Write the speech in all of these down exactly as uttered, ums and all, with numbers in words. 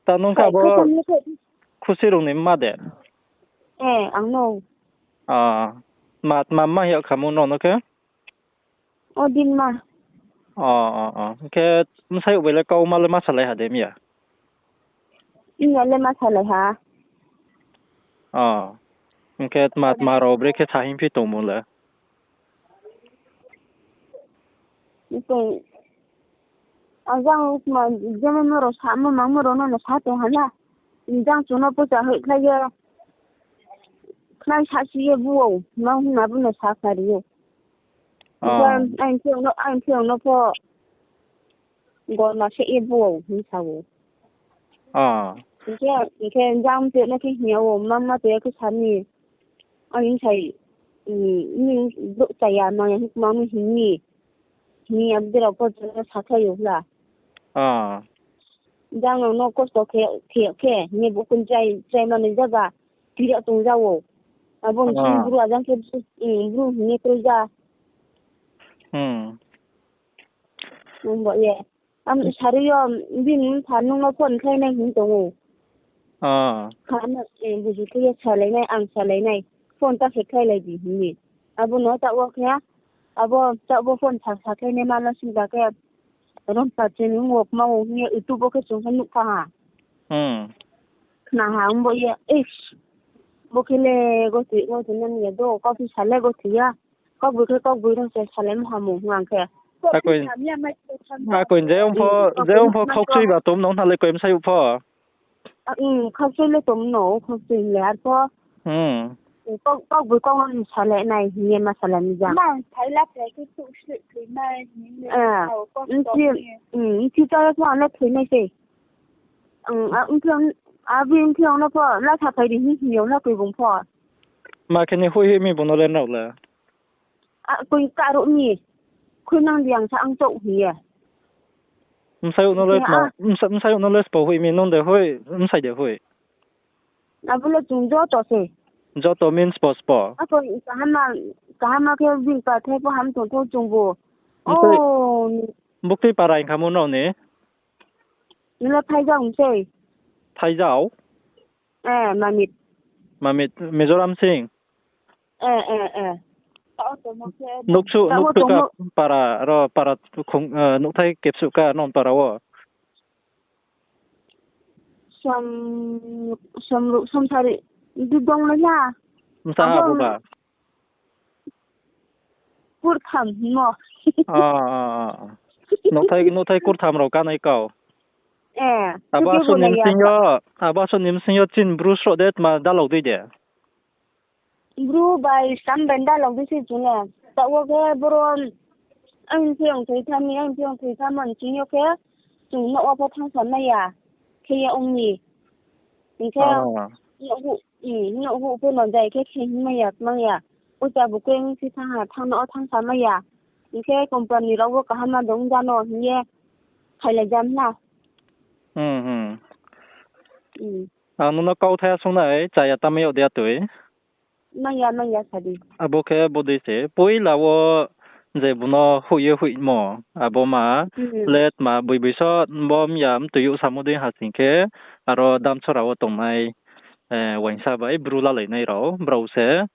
Ta nung khe abo khe tong ye khe. Khusi rung ni mma de? Eh, ang no. Ah, tma, tma mma hing yag kha mo nrao no khe? O din ma. O, o, o. Hing khe bsayouh bai le kauma le ma salai ha de mia? Mia le ma salai ha. O. Hing khe tma tma rao brekhe sa hing phi tongmo le? Tong. Ajang tma, jemon nrao samo mangmo rao no no sa tong ha na. Jang chung no pocha hoihkhlai ye. Khnai sasi ye bu ou, ma hing abo no sa khnari ou. Ah. Jang, ang phi ang no, ang phi ang no pho. Gorma se ye bu ou, hing sa ou. Ah. Hing khe, hing khe jang te no khe hing ya ou, mama te khe sa mi. Ang hing sai, mm, ni brouh chaya, ma ya hing ma mi hing mi. Hing ya bera pho chung no sa khlai ou hla. Ah. Jang no no kosto khe, khe, khe, ni bu kun chai, chai mani jaga, tira tong ja ou. Abo ni sing bru ajang khe, mm, bru hing ye kroi ja. Hmm. Nung bo ye. Am sari yo, bini pha nung no phone khlai nai hing tong ou. Ah. Kha no, eh, buju khe ye salai nai, ang salai nai. Phone ta khe khlai lai di hing ye. Abo no ta wo khe, abo ta wo phone sa, sa khlai nai ma no sing ja khe. Rom pa chini wok ma wo hing ye YouTube wo khe chung khe nuh pha ha. Hmm. Khna ha, ang bo ye, eish. Bo khe le gotoi, gotoi nani ya do, kau phi sa le gotoi ya. Kaugboino khe kaugboino se salai mo hamo hing ang khe. Akoi, akoi je ong pho, je ong pho khaukchoi ba tom no hna le koi bsayouh pho. Khaukchoi le tom no, khaukchoi le arpho. Kau, kaugboi kau no salai nai hing ye ma salai mi jang. Nchi, nchi ta pho ang le thoi nai se. Ang, a, nthi ang, abi nthi ang no pho, la sa phai di hing hing yong na koi bung pho. Ma khe ni hoih hoih mi bung no le nrao le. A, koi karuh mi. Khuinang di ang sa ang chouh hing ye. Bsayouh no le, bsa-, bsayouh no le sbo hoih mi, nung de hoih, bsai de hoih. Abo le chung joto se. Joto means sbo sbo. Ako kahama, kahama khe bini pathai pho ham tong thou chung bo. Buktui para hing kha mo nrao ni? Nung le Thaijao hing sei. Thaijao? Eh, Mamit. Mamit, Mizoram sing? Eh, eh, eh. Nuksu, nuksu ka para, aro para, nuhthai kepsuh ka non para wo. Som, somruh, somsari, di dong le ya. Msa abo ba? Kurtham hingmo. Nuhthai, nuhthai kurtham rao kanai kau. Eh, abo asuh ni bsing yo, abo asuh ni bsing yo chini bru sroh de tma dalao dei de. Bru bai skam bai dalao dei se chung le. Taoh wo khe boro, ang phi ang thoi tha mi, ang phi ang thoi tha man ching yo khe, chung nouh wo pho thanngsa mai ya. Khe ye ong mi. Hing khe, nouh huh, nouh huh pho no jai khe khe hing mai ya, tmang ya. Poicha bu khe ong si thanng ha, thanng no thanngsa mai ya. Hing khe company rao wo kaham ma dong ja no hing ye khailai jam na. Ang nung no kauthai asung nai, chaya tamai yag de atoi. Maiya, maiya sa di. Abo khe bodei se, poila wo je bung no hoih ye hoihmo, abo ma, le tma boiboi so bo mya mtoi youh samo dei ha sing khe, aro Damsora wo tongnai, uaingsa bai bru lalai nai rao, brao se,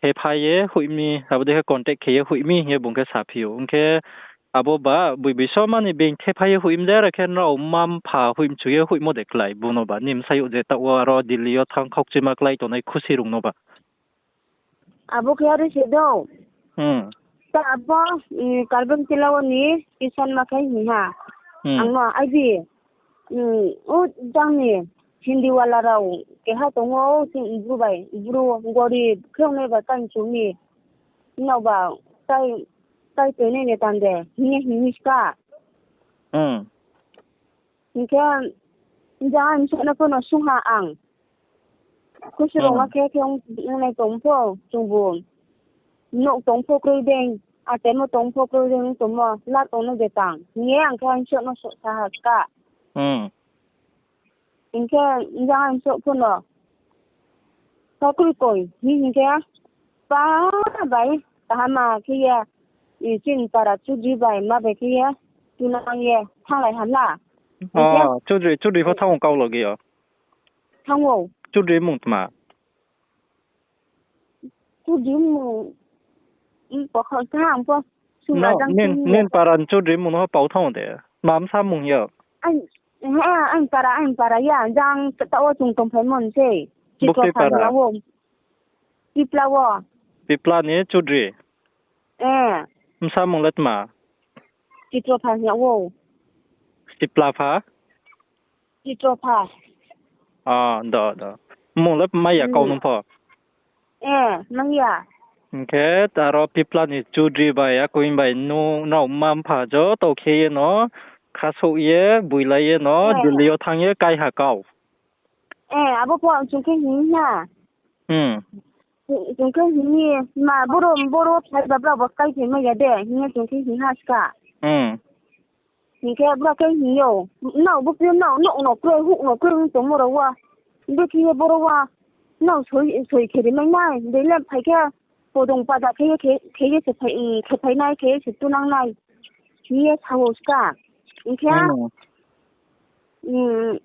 khe phai ye hoih mi, abo dei khe contact khe ye hoih mi hing ye bung khe saphi ou. Ong khe abo ba boiboi so mani being khe phai ye hoih mi de, are khe nrao mma mpha hoih mchu ye hoihmo de klái, bung no ba ni bsayouh je taoh wo aro Delhi yo thanng khaukchuima klái tongnai khusi rung no ba. Abo khe are se do. Ta abo, Karben Tila wo ni Kisan ma khe hing ha. Ang no, ai di, o jang ni Hindi wala rao keha tong ou, chini bru bai, bru gorib khe ongnai ba tang chu mi. Nrao ba, tai, tai toinai ni tang de, hing ye hing mi ska. Hing khe, jang ang sa no pho no sung ha ang. Khusi rung ma khe khe ongnai tong pho, chung bu. Nouh tong pho kroi dei, atemo tong pho kroi dei, tongmo, la tong no de tang. Hing ye ang khe ang sa no sa ha ska. Hing khe, jang ang sa pho no. Kakroi koi, hing khe, pa bai, kaham ma khe ye, chini para chudri bai, ma bai khe ye, tunang ye, thannglai ha na. Hing khe? O, Chaudhary, Chaudhary pho thanng ou kau loge yo. Thanng ou. Chaudhary mmung tma? Chaudhary mmung, pokha tha ang pho. Sung No, ajang nini, sung nini para ni Chaudhary mmung no pho pau thanng ou de. Tma bsa mmung yo? Aini, he, aini para, aini para ya, jang taoh wo chung tongphaimo ni sei. Buktui Chitopha para. Hing yag ou. Pipla wo. Pipla ni Chaudhary? Eh. Bsa mmung le tma? Chitopha hing yag ou. Chitopha? Chitopha. Ah, do, do. Mmung le mai ya kau nung pho? Eh, mai ya. Hing khe aro Pipla ni Chaudhary bai, akoi bai nung, nrao mma mpha joto khe ye no, khasouh ye, boilai ye no, Delhi yo thanng ye, kaiha kau. Eh, abo pho chung khe hing ha. Hmm. Chung khe hing ye, ma boro, boro phai ba brao bo kai phai mai ya de, hing ye chung khe hing ha ska. Hmm. Hing khe brao khe hing yo, nrao bo khe nrao nouh no kroi, houh no kroi ong tongmo rao wo. Bo khe ye boro wo, nrao soi, soi khe ri mai nai, dei le phai khe, podong pada khe ye, khe, khe ye se phai, khe phai nai, khe ye se tunang nai. Hing ye sa ou ska. Hing khe, Hmm.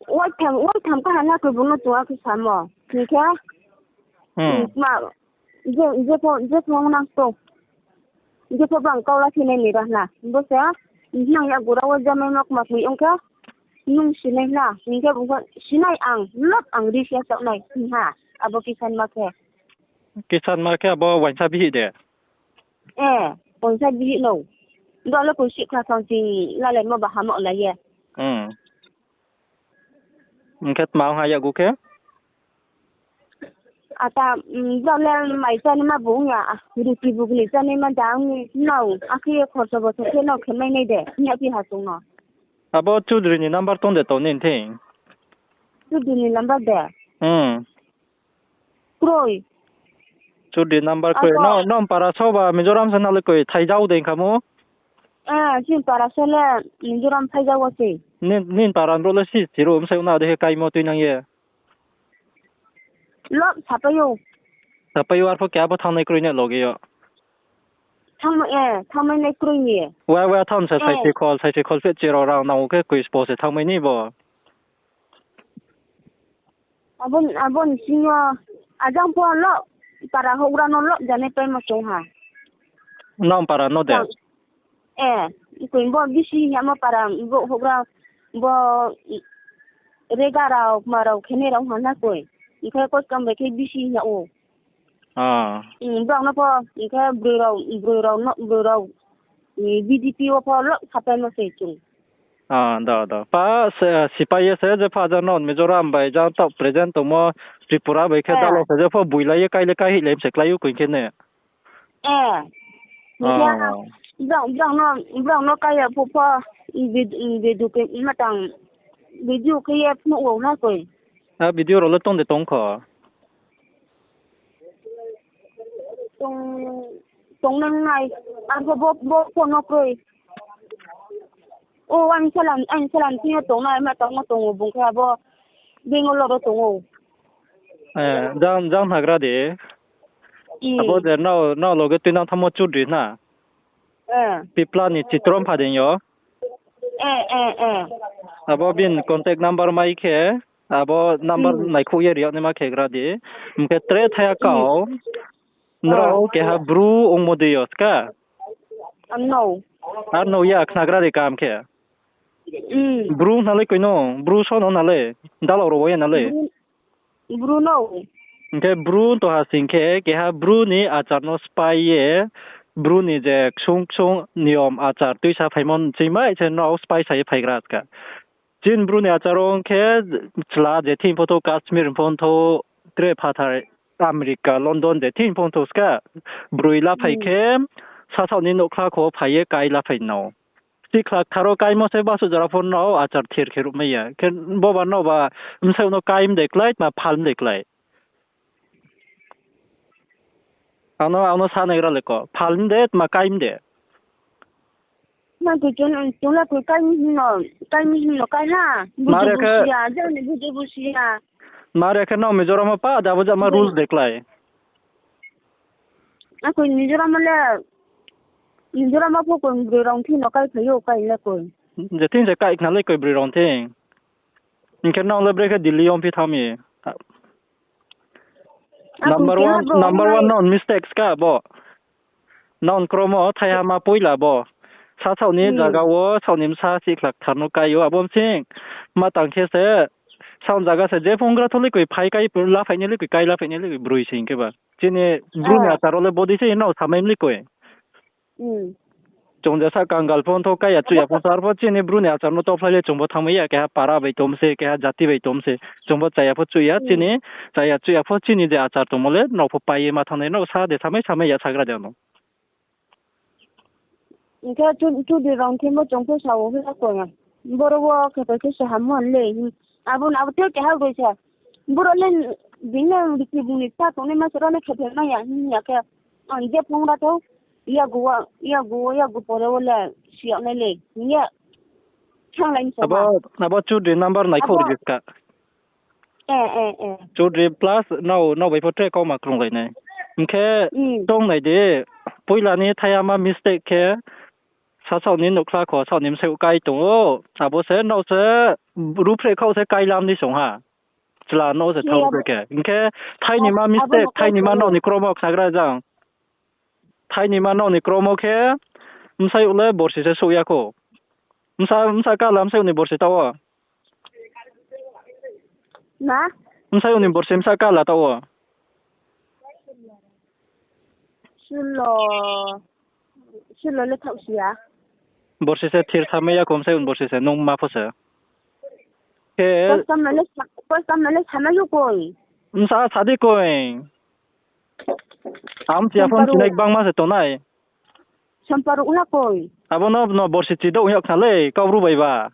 Waitham, waitham kaha na khe bung no chung a khe samo. Hing khe, Hmm. Ma, je, jepho, jepho nang to. Jepho bang kau la sinai ni ra na. Bo se, nang yakgu rao wo jamai ma kma kmi ong khe, nung sinai na. Hing khe bung pho, sinai ang, lot ang ri se chaoh nai, hing ha. Abo Kisan ma khe. Kisan ma khe abo uaingsa bihih de? Eh, uaingsa bihih no. Bo le koi sihkhla thang ching lalaimo ba hamo lai ye. Hmm. Hing khe tma ong ha yakgu khe? Ata, mm, brao le mai chánaima bung ya, ah, ruti bugni chánaima da ong ni, nrao, akhe ye khorsa boso khe nrao khe mai nai de, hing yag phi ha chung no. Abo Chaudhary ni number tong de tong nini thing? Chaudhary ni number de? Hmm. Kroi. Chaudhary number kroi. Abo no, no para so ba Mizoram se nale koi thaijao de kamo? Eh, chini para se le Mizoram thaijao wo se. Ni, nini para brouh le si, si ro, bsai na de khe kaimo tuinang ye. Lok sapai ou. Sapai ou, arphuh keha pho thanngnai kroi na loge yo. Thanngmai, eh, thanngmai nai kroi ni. Wa, wa, thanng se, eh, saisi khol, saisi khol phe chero rang nang ou khe koi spo se thanngmai ni bo. Abo, abo ni sing yo, ajang pho lok, para houhgra no lok janai paimo chung ha. Nang para no de? Jang, eh, koi bo bisi hing yamo para, bo houhgra, bo, rega rao, kma rao, khenai rao ha na koi. Hing khe koskam bai khe bisi hing yag ou. Ah. Hmm, brao no pho, hing khe broi rao, broi rao no, broi rao, hmm, B J P wo pho lok sapai no se chung. Ah, do, do. Pa, se, sipai ye se, jepho ajang no Mizoram bai, jang taoh present tongmo Tripura bai khe, eh, dalo se, jepho boilai ye, kai le kai hih le se klái ou koi khe ne. Eh. Ah. Brao, brao no, brao no kai ya pho pho, vid-, video khe, matang, video khe ye phnuh ou na koi. Ah, video rao le tong de tong kho? Tong, tong nang nai. Arphuh bo, bo phone no kroi. O, aini salan, aini salan thing yo tongnai, ma tongmo tong ou, bung khe abo Bangalore wo tong ou. Eh, jang, jang nagra de. Hmm. Abo de nrao, nrao loge tuinang thanngmo Chaudhary na? Eh. Pipla ni Chitro Mpha deing yo? Eh, eh, eh. Abo bini contact number mai khe, abo number, hmm, naikhouh ye ri yag naima khe gra di. Hing khe tre thaya, hmm, kau. Nrao, ah, keha Bru ongmo dei yo ska? Ano. Ano ya khnagra de kam khe. Hmm. Bru na le koi no, Bru so no na le, dalao rao wo ye na le. Bru, Bru no. Hing khe Bru to ha sing khe, keha Bru ni achar no sphái ye, Bru ni je ksung ksung niyom achar tuisa phaimo chingmai se nrao sphái sa ye phaigra ska. Chini Bru ni achar ong khe, chla je thing pho thou, Kashmir pho thou, tre phathar America, London je thing pho thou ska, broi laphai, hmm, khe, sasaoh ni nouhkhla kho phai ye kai laphai no. Chikhla kthar wo kaimo se basu jora pho nrao achar thir khe ruhmai ya. Khe bo ba nrao ba bsaoh no kai mde klái, tma phal mde klái. Ano, ano sa naigra le ko. Phal mde, tma kai mde. Ma koi chung, chung la koi kai mi hing no, kai mi hing no kai ha. Buju busi ya, jani buju busi ya. Mare khe nrao Mizoram wo pa, jabo jama rules de klái. Akoi Mizoram le, Mizoram pho koi broi rao thing no kai phai ou, kai le koi. Je thing se kai khna le koi broi rao thing. Hing khe nrao le brekhe Delhi yo phi thanng mi. Number one, number one non mistake ska bo. Non kromo thaiha ma poila bo. Sasaoh ni zaga wo saoh ni bsa sikhla kthar no kai ou, abo bsing ma tang khe se, saoh zaga se je phung gra tho le koi phai kai la phai ni le koi kai la phai ni le koi broi se hing khe ba. Chini Bru ni achar wo le bodei se nrao samai mle koi. Chung je sa kangal pho tho kai ya chuh ya pho tho, arpho chini Bru ni achar no tophlai le chung pho thanngmai ya, keha para bai tong se, keha jati bai tong se, chung pho chaya pho chuh ya, chini chaya chuh ya pho chini je achar tongmo le nrao pho pai ye ma thanngnai, nrao sa de samai samai ya sagra de no. Hing khe chu-, chudri rao thing bo chung pho sa wo hla koi na. Boro wo khe pai khe se ham mo le. Abo no abo tei keha bai sa. Boro le bini riki bung ni ta tongnai ma se ro le khe phe mai ya hing ya khe. Ang je phung ra tho. Yagu wo, yagu wo, yagu pore wo le si yag nai le. Hing ye. Thanglai ni se ha. Abo, abo chudri number naikhouh ri ska. Chudri plus nrao, nrao bai pho tre kauma krunglai nai. Hing khe, tongnai di, poila ni thaiha ma mistake khe, sasaoh ni nouhkhla kho, sasaoh ni bsayouh kai tong ou, abo se nrao se, ruhphreh khaoh se kai lam di song ha. Chla no se thanng ruhphreh khe. Hing khe, thaini ma mistake, thaini ma nrao ni kromo khnagra jang. Thaini ma nrao ni kromo khe, bsayouh le borsi se souh ya khou. Bsa, bsa kala bsayouh ni borsi taoh wo. Bsayouh ni borsi bsa kala taoh wo. Solo, solo le thaoh si ya. Borsi se thir samai ya khou, bsayouh ni borsi se nung ma pho se. Khe, custom no le sa-, custom no le samai yo koi. Bsa sa di koi. Ang mchi ya pho mchinai gbangma se tongnai. Samparuh na koi. Abo no, no borsi chidouh hing yag khna le, Kaubru bai ba.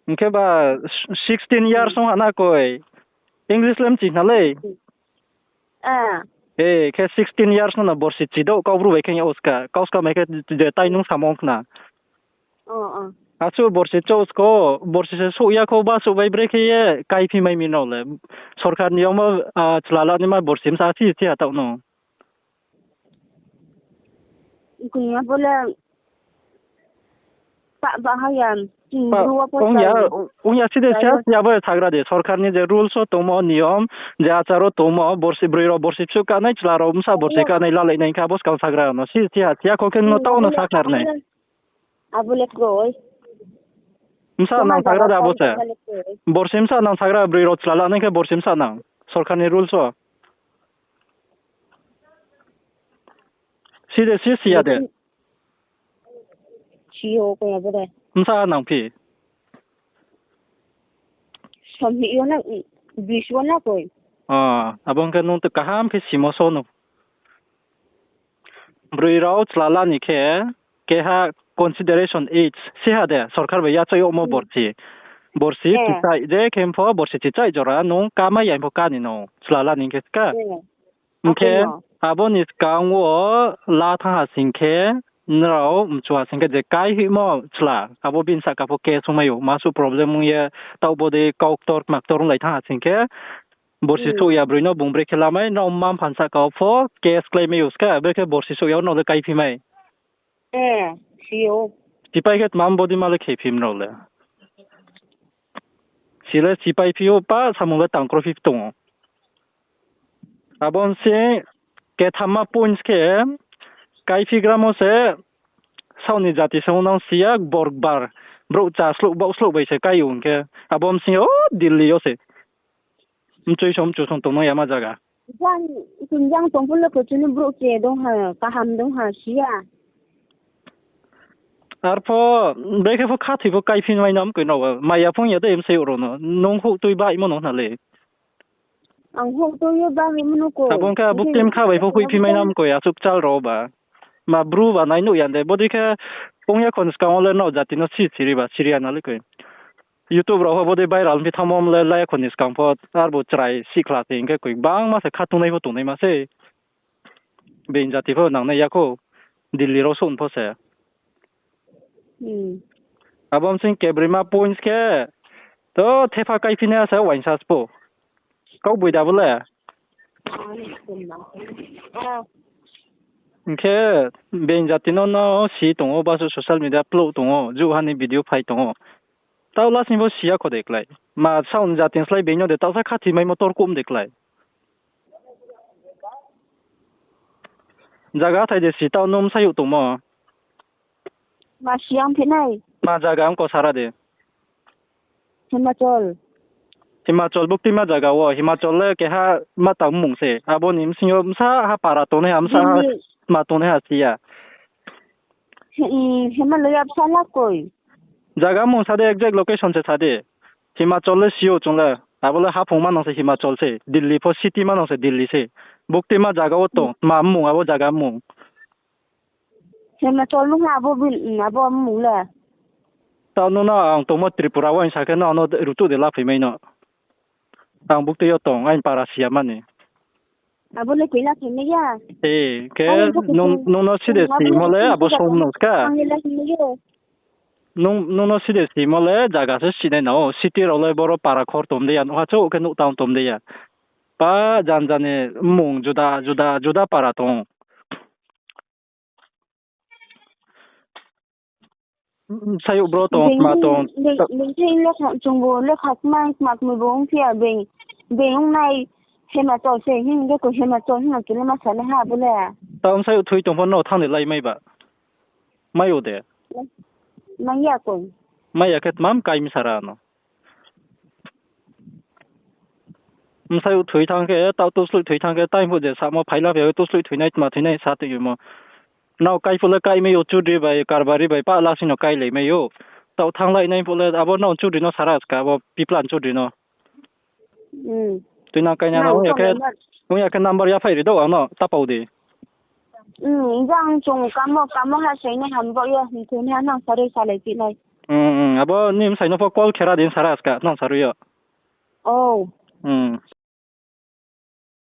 Hing khe ba, sixteen years ong ha na koi. English le mchi khna le. E, khe sixteen years no borsi chidouh Kaubru bai khe yag ou ska. Kau ska mai khe je tai nung samo ong khna. Asuh borsi chouh sko, borsi se souh ya khou, ba souh bai brekhe ye kaiphi mai mi nrao le. Sorkar ni yagmo, chla la naima borsi bsa si si ha taoh no. Ong ya, ong ya, side siya siya bo sagra de. Sorkar ni je rules wo tongmo, niyom, je achar wo tongmo, borsi broi rao borsi bsuh kanai, chla rao bsa borsi kanai, lalai nai khe abo skang sagra no. Si, siya, siya kho khe no taoh no sakhnari nai. Abo le kroi. Bsa nang sagra de abo se. Borsi bsa nang sagra, broi rao chla la nai khe borsi bsa nang. Sorkar ni rules wo. Si de si, siya de. Bsa nang phi. Abo ong khe nung to kaham khe simo so no. Broi rao chla la ni khe, keha consideration age, siha de, sorkar bai yachaih yagmo borsi. Borsi chichaih, je khe pho borsi chichaih jora, nung kamai ya pho ka ni no, chla la ni khe ska. Hing khe, abo ni skang wo la thanng ha sing khe, nrao mchu ha sing khe je kaihoihmo chla, abo bini sahka pho case ongmai ou, masuh problem ong ye, taoh bo dei kau ktor kma ktor onglai thanng ha sing khe, borsi souh ya broi no bung brekhe lamai, nrao mma mpha ni sahka wo pho case kláimai ou ska, brekhe borsi souh ya nrao le kaiphi mai. Sipai khe tma bodei ma le khephi nrao le. Si le sipai phi ou pa samung le tangkro phi tong ou. Abo bsing ketham ma points khe, kaiphigramo se, saoh ni jati se ong nang si ya, borbar, brouh cha slouh baoh slouh bai se kai ou hing khe, abo bsing yo Delhi yo se. Mchoi song mchu song tongno yama zaga. Jang, jang tong phuh le koi chini brouh che dong ha, kaham dong ha, si ya. Arpho, brekhe pho khathoi pho kaiphi mai nang koi nrao, maya phung ya de msei rao no, nung houhtui baimo no hna le. Ang houhtui ye baimo no koi. Abo ong khe abo klim kha bai pho hoihphi mai nang koi, achuk kchal rao ba. Ma bru ba nai nuh ya de, bodei khe ong ya khon skang wo le nrao jati no si siri ba, siri ya na le koi. YouTube rao pho bodei viral phi thanngmo le lai khon ni skang pho, arbo chrai sikhla se hing khe koi gbangma se khatungnai pho tongnaima se. Being jati pho nangnai ya khou, Delhi rao souh pho se. Abo bsing kebroima points khe, to thepha kaiphi nai se uaingsa spo. Kau boi da bo le. Hing khe being jati no no si tong ou, basu social media plouh tong ou, jouh ha ni video phai tong ou. Taoh last ni bo si ya kho de klái. Ma saoh ni jati ni slái being no de taoh sa khathoimaimo torkuh de klái. Zaga thai de si taoh nung bsayouh tongmo. Ma si yang phi nai. Ma zaga ong kho sara de. Himachal. Himachal buktima zaga wo, Himachal le keha ma tang mmung se. Abo ni bsing yo bsa ha para tongnaiha, bsa ha ma tongnaiha si ya. Himachal ya bsa la koi. Zaga mmung sa de, exact location se sa de. Himachal le si ou chung le. Abo le haphung manang se Himachal se. Delhi pho city manang se Delhi se. Buktima zaga wo tong, ma mmung abo zaga mmung. Himachal nung ha abo mmung le. Taoh nung no ang tongmo Tripura wo hing sa khe no ano rutuh de la phaimai no. Ang buktui yo tong, aini para si ya mani. Abo le koi la phaimai ya. E, khe nung no side simo le abo som no ska. Nung no side simo le zaga se sinai na ou, city rao le boro para khor tom de ya, nouh ha chouh khe nouh tang tom de ya. Pa jan jan ni mmung juda juda juda para tong. Sayouh bro tong, tma tong. Chung bo lekha kma kma kmi bo ongphi ya, being ongnai Himachal se hing de ko, Himachal hing no kile ma sanai ha bo le. Taoh sayouh thoi tong pho no thanng de lai mai ba. Mai ou de. Mai ya koi. Mai ya khe tma kai mi sara no. Bsayouh thoi thanng khe, taoh tusloih thoi thanng khe, time phuh je samo phaila phi ya, tusloih thoinai, tma thoinai sa tongmo. Nrao kai phuh le kai mai ou, chudri bai, karbari bai, pah lasing no kailai mai ou. Taoh thannglai nai phuh le, abo nrao chudri no sara ska, abo Piplan chudri no. Tuinang kainang no, ong ya khe number yaphaih ri dou ang no, ta pau di. Jang chung kamo, kamo ha sainai ham bo yo, hing khe nang sarui salai phi nai. Abo ni bsai no pho call khera di, sara ska, nang sarui yo.